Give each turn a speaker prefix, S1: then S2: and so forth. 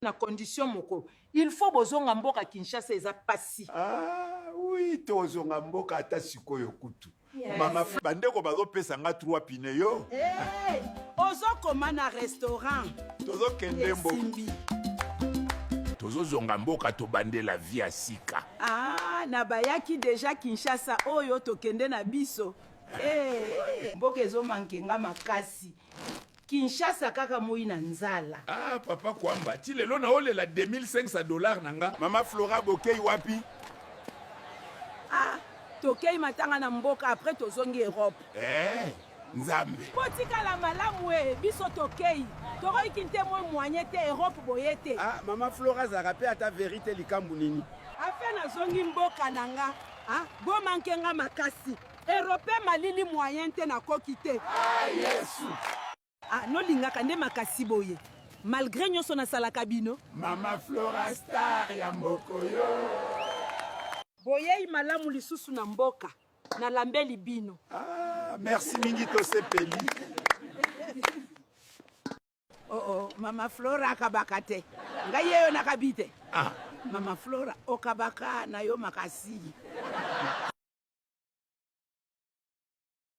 S1: Na condition moko il faut bozonga mboka Kinshasa eza pasi.
S2: Ah oui tozonga mboka ata sikoyo kutu. Yes. Mama bandeko bazopesa nga trois pine yo.
S1: Hey, ozokoma na restaurant.
S2: Tozokende mboka. Tozozonga mboka tobandela vie ya sika.
S1: Ah, na bayaki deja Kinshasa oyo tokende na biso. Hey, mboka ezomanke nga makasi. Kinshasa kaka moyi na nzala.
S2: Ah papa Kwamba, ti lelo na olela 2500 dollars na nga. Mama Flora bokei wapi?
S1: Ah, tokei matanga na mboka après tozongi Europe.
S2: Eh, Nzambe.
S1: Botikala malamu e, biso tokei. Tokoki nte moi moyen te Europe boye te.
S3: Ah, mama Flora azalaka pe ata verite likambu nini?
S1: Afe nazongi mboka na nga. Ah, bomanke nga makasi. Europe malili moyen te nakoki te.
S2: Ah Yesu.
S1: Ah nolingaka nde makasi boye malgre nyoso nasalaka bino.
S2: Mama Flora star ya mboko yo.
S1: Boyei malamu lisusu na mboka nalambeli bino.
S2: Ah merci mingi tosepeli.
S1: Oh oh mama Flora akabaka te ngai yeyo nakabi te.
S2: Ah.
S1: Mama Flora okabaka na yo makasi.